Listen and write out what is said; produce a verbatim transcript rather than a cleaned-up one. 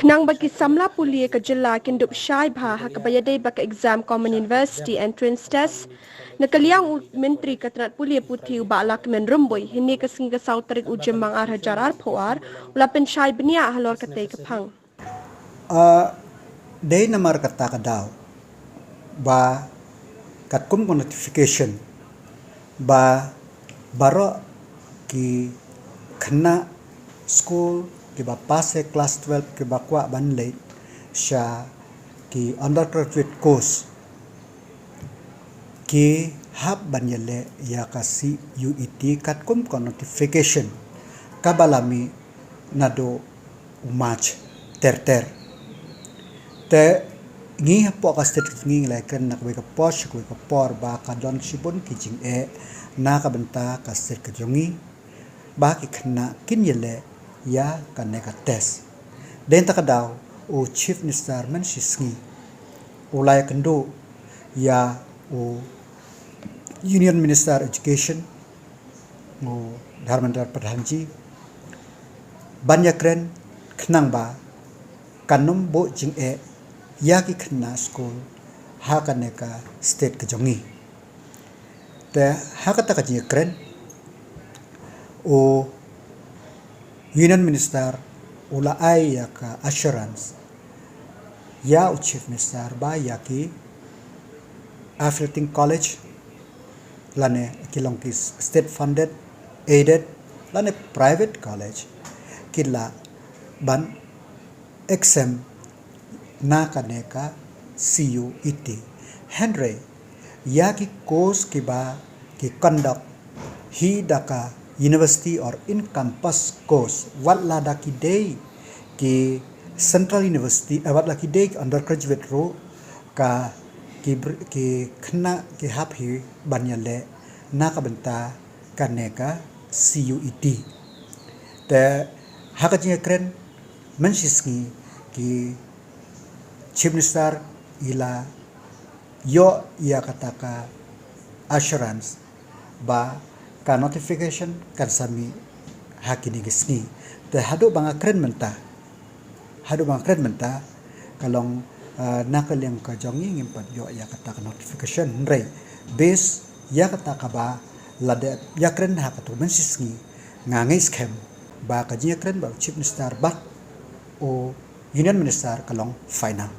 Khnang ba ki samla pule ka jylla kin dup shai bha ha kaba ïadei bad ka exam Common University Entrance Test, na ka liang u Myntri ka tnat pule puthi u Bah Lahkmen Rymbui, hynne ka sngi ka saw tarik u Jymmang ar hajar arphew ar, u la pynshai bniah halor katei ka phang. Dei namar kata ka daw ba katkum ka notification ba baroh ki khynnah skul kiba pass class twelve kiba kwah ban leit sha ki undergraduate course ki hap ban ïaleh ïa ka C U E T katkum ka notification kaba la mih naduh u March ter ter. Te ngi hapoh ka state ka jong ngi la kren na kawei ka por sha kawei ka por ba ka don shibun ki jingeh na ka bynta ka state ka jong ngi ba ki khynnah kin ïaleh ïa kane ka test. Dei na kata ka daw u Chief Minister mynshi sngi u la ïakynduh ïa u Union Minister Education u Dharmendra Pradhan ji ban ïakren khnang ba kan ym buh jingeh ïa ki khynnah skul ha kane ka state ka jong ngi. Te ha kata ka jingïakren u Union Minister u la ai ïa ka assurance ïa u Chief Minister ba ïa ki affiliating college lane ki long ki state funded, aided lane private college ki lah ban exempt na kane ka C U E T. Hynrei ïa ki course kiba ki conduct hi da ka university or in campus course, wat la da ki dei ki central university, eh, wat la ki dei ki undergraduate ruh, ka ki br- ki khynnah ki hap hi ban ïaleh na ka bynta kane ka C U E T. Te ha ka jingïakren mynshi sngi ki Chief Minister i la ïoh ïa kata ka assurance ba ka notification kan sa mih ha kine ki sngi. Te haduh ba nga kren mynta, haduh ba nga kren mynta ka long, ah, na ka liang ka jong ngi ngim pat ïoh ïa kata ka notification, hynrei base ïa kata kaba la dep ïakren ha katu mynshi sngi, nga ngeit skhem ba ka jingïakren bad u Chief Minister bad u Union Minister ka long final.